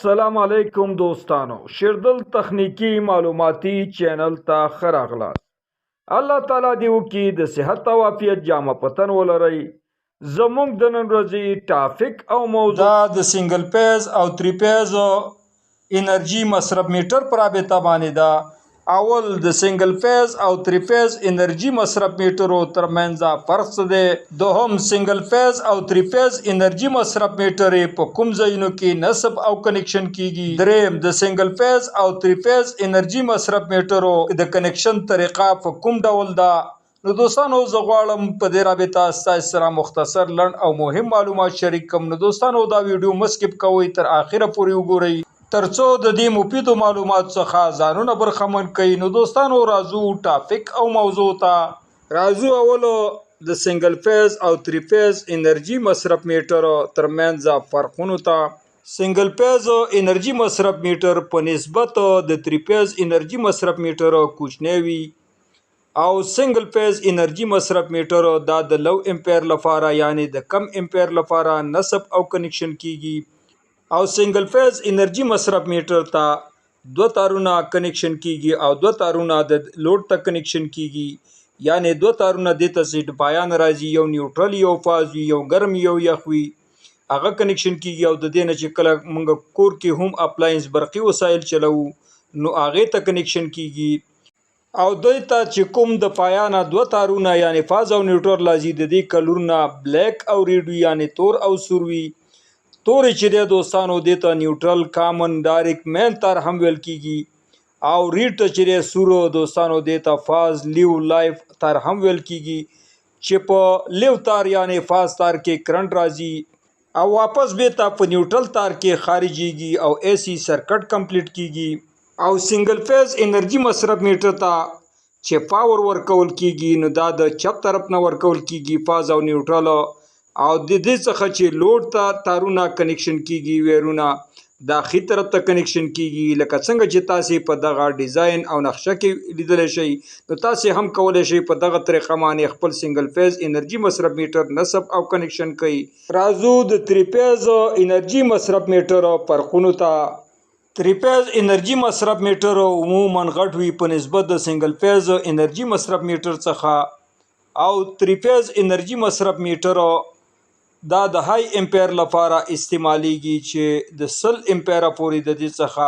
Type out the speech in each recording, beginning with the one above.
السلام علیکم دوستانو، شیردل تخنیکی معلوماتي چینل ته ښه راغلاست. الله تعالی دې وکړي د صحت او عافیت جامه په تن ولرئ. زموږ د نن ورځې ټاپک او موضوع دا د سنگل پیز او تری پیز انرژي مصرف میټر پر رابطه باندې ده. اول د سنگل فیز او تری فیز انرژي مصرف میټرو ترمنځ فرق څه دی؟ دوهم، سنگل فیز او تری فیز انرژي مصرف میټر په کوم ځایونو کې نصب او کنکشن کیږي؟ دریم، د سنگل فیز او تری فیز انرژي مصرف میټرو د کنکشن طریقه په کوم ډول ده؟ نو دوستانو، زه غواړم په دې رابطه ستاسو سره مختصر، لنډ او مهم معلومات شریک کړم. نو دوستانو، دا ویډیو مه سکیپ کوئ، تر اخره پورې وګورئ، ترڅو د دې مفیدو معلوماتو څخه ځانونه برخمن کړئ. نو دوستانو، راځو ټاپک او موضوع ته. راځو اول د سنگل فیز او تری فیز انرژي مصرف میټر ترمنځ فرقونو ته. سنگل فیز انرژي مصرف میټر په نسبت د تری فیز انرژي مصرف میټر کوچنی وي، او سنگل فیز انرژي مصرف میټر دا د لو امپیر لپاره، یعنی د کم امپیر لپاره نصب او کنکشن کیږي، او سنگل فیز انرژي مصرف میټر ته دوه تارونه کنکشن کیږي او دوه تارونه د لوډ ته کنکشن کیږي، یعنی دوه تارونه دې ته چې پایان راځي، یو نیوټرل یو فاز وي، یو ګرم یو یخ وي، هغه کنکشن کیږي. او د دې نه چې کله موږ کور کې هم اپلاینس برقي وسایل چلوو، نو هغې ته کنکشن کیږي. او دوی ته چې کوم د پایانه دوه تارونه، یعنی فاز او نیوټرل راځي، د دې کلرونه بلیک او ریډ وي، یعنی تور او سور وي. تورې چې دی دوستانو، دې ته نیوټرل، کامن، ډایرکټ، مین تار هم ویل کیږي، او ریډ ته چې دی سور دوستانو، دې ته فاز، لیو، لایف تار هم ویل کیږي، چې په لیو تار یعنی فاز تار کې کرنټ راځي او واپس بیرته په نیوټرل تار کې خارجیږي او اے سی سرکټ کمپلیټ کیږي. او سنگل فیز انرژي مصرف میټر ته چې پاور ورکول کیږي، نو دا د چپ طرف نه ورکول کیږي، فاز او نیوټرل، او د دې څخه چې لوډ ته تارونه کنکشن کیږي، ویرونه دا ښي طرف ته کنکشن کیږي، لکه څنګه چې تاسې په دغه ډیزاین او نقشه کې لیدلی شئ. نو تاسې هم کولی شئ په دغه طریقه باندې خپل سنگل فیز انرژي مصرف میټر نصب او کنکشن کړئ. راځو د تری فیز انرژي مصرف میټر فرقونو ته. تری فیز انرژي مصرف میټر عموما غټ وي په نسبت د سنگل فیز انرژي مصرف میټر څخه، او تری فیز انرژي مصرف میټر دا د های امپیر لپاره استعمالیږي، چې د 100 امپیره پورې د دې څخه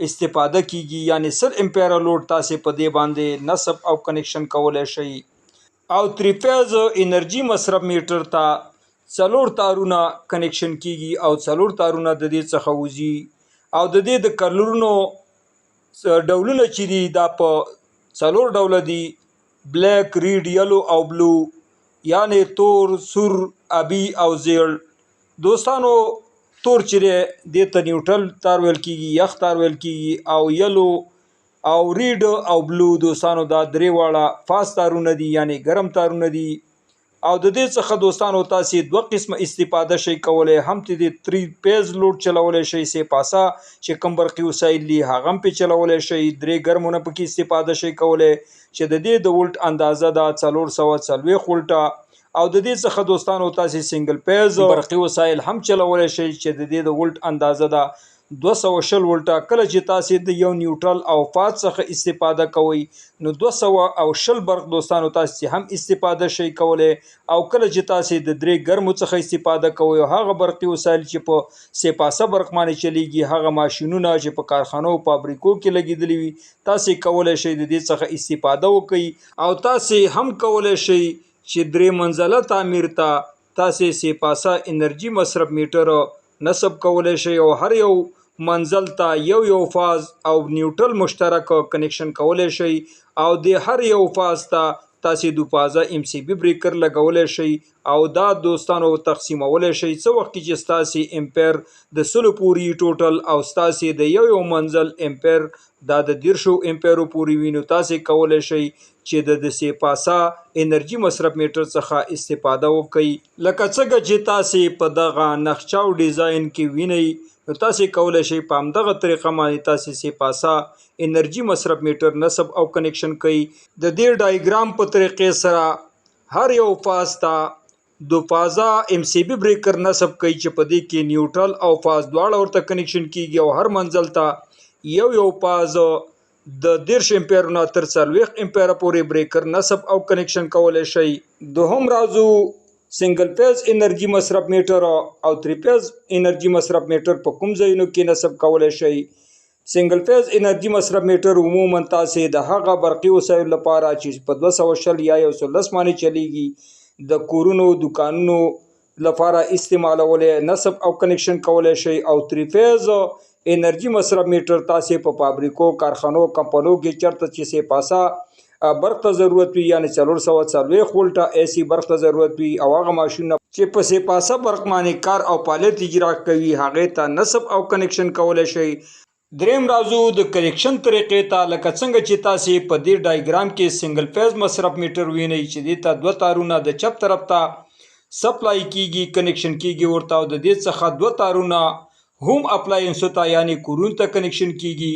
استفاده کیږي، یعنی 100 امپیره لوډ تاسې په دې باندې نصب او کنکشن کولی شئ. او تری فیز انرژي مصرف میټر ته څلور تارونه کنکشن کیږي او څلور تارونه د دې څخه وځي، او د دې د کلرونو ډولونه چې دي، دا په څلور ډوله دي: بلیک، ریډ، یلو او بلو، یعنی تور، سور، ابي او زیړ. دوستانو، تور چې دی، دې ته نیوټرل تار ویل کیږي، یخ تار ویل کیږي، او یلو او ریډ او بلو دوستانو، دا درې واړه فاز تارونه دي، یعنی ګرم تارونه دي. او د دې څخه دوستانو تاسې دوه قسمه استفاده شئ کولی، هم ته د تری پیز لوډ چلولی شئ، سه پاسه چې کوم برقي وسایل دي هغه هم پرې چلولی شئ، درې ګرمونه پکې استفاده شئ کولی، چې د دې د ولټ اندازه ده 440 ولټه. او د دې څخه دوستانو تاسې سنگل پیز برقي وسایل هم چلولی شئ، چې د دې د ولټ اندازه ده 220 ولټه. کله چې تاسې د یو نیوټرل او فاز څخه استفاده کوئ، نو 220 برق دوستانو تاسې هم استفاده شئ کولی. او کله چې تاسې د درې ګرمو څخه استفاده کوئ، او هغه برقي وسایل چې په سه پاسه برق باندې چلیږي، هغه ماشینونه چې په کارخانو او فابریکو کې لګېدلي وي، تاسې کولی شئ د دې څخه استفاده وکئ. او تاسې هم کولی شئ چې درې منزله تعمیر ته تاسې سه پاسه انرژي مصرف میټر نصب کولی شئ، او هر یو منزل ته یو یو فاز او نیوټرل مشترک کنکشن کولی شئ، او د هر یو فاز ته تاسې دو فازه ام سی بي بریکر لګولی شئ، او دا دوستانو تقسیمولی شئ. څه وخت کې چې ستاسې امپیر د 100 پورې ټوټل او ستاسې د یو یو منزل امپیر دا د 30 امپیرو پورې وي، نو تاسې کولی شئ چې د سه پاسه انرژي مصرف میټر څخه استفاده وکئ. لکه څنګه چې تاسې په دغه نقشه او ډیزاین کې وینئ، نو تاسې کولی شئ په همدغه طریقه باندې تاسې سه پاسه انرژي مصرف میټر نصب او کنکشن کړئ. د دې ډایګرام په طریقې سره هر یو فاز ته دو فازه ام سی بي بریکر نصب کړئ چې په دې کې نیوټرل او فاز دواړه ورته کنیکشن کیږي او هر منزل ته یو یو فاز د 30 امپیرو نه تر 40 امپیره پورې بریکر نصب او کنیکشن کولی شئ. دوهم راځو سنګل فیز انرژي مصرف میټر او تری فیز انرژي مصرف میټر په کوم ځایونو کې نصب کولی شئ. سنګل فیز انرژي مصرف میټر عموما تاسې د هغه برقي وسایلو لپاره چې په 220 یا 110 باندې چلیږي د کورونو، دوکانونو لپاره استعمالولی، نصب او کنیکشن کولی شئ. او تری فیز انرژي مصرف میټر تاسې په فابریکو، کارخانو، کمپنو کې چرته چې سه پاسه برق ته ضرورت وي، یعنې 440 ولټه ای سي برق ته ضرورت وي او هغه ماشینونه چې په سه پاسه برق باندې کار او فعالیت اجرا کوي هغې ته نصب او کنیکشن کولی شئ. دریم راځو د کنیکشن طریقې ته. لکه څنګه چې تاسې په دې ډایګرام کې سنګل فیز مصرف میټر وینئ چې دې ته دوه تارونه د چپ طرف ته سپلای کیږي، کنیکشن کیږي ورته، او د دې څخه دوه تارونه هوم اپلاینسو ته یعنی کورونو ته کنیکشن کیږي.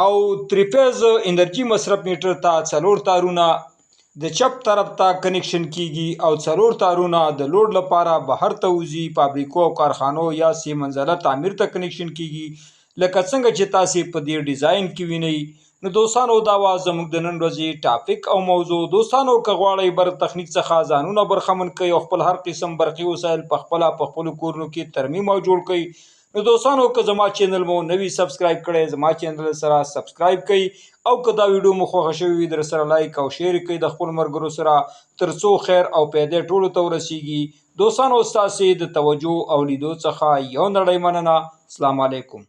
او تری فیز انرژي مصرف میټر ته څلور تارونه د چپ طرف ته کنیکشن کیږي او څلور تارونه د لوډ لپاره بهر ته وځي، فابریکو او کارخانو یا سه منزله تعمیر ته کنیکشن کیږي، لکه څنګه چې تاسې په دې ډیزاین کې وینئ. نو دوستانو دا وه زموږ د نن ورځې ټاپک او موضوع. دوستانو که غواړئ برق تخنیک څخه ځانونه برخمن کړئ او خپل هر قسم برقي وسایل په خپله په خپلو کورونو کې ترمیم او جوړ کړئ، نو دوستانو که زما چینل مو نوی سبسکرایب کړئ، زما چینل سره سبسکرایب کړئ او که دا ویډیو مو خوښه شوې وي در سره لایک او شیر کړئ د خپلو ملګرو سره، تر څو خیر او پیدې ټولو ته ورسیږي. دوستانو ستاسې د توجه او لیدو څخه یو نړۍ مننه. السلام علیکم.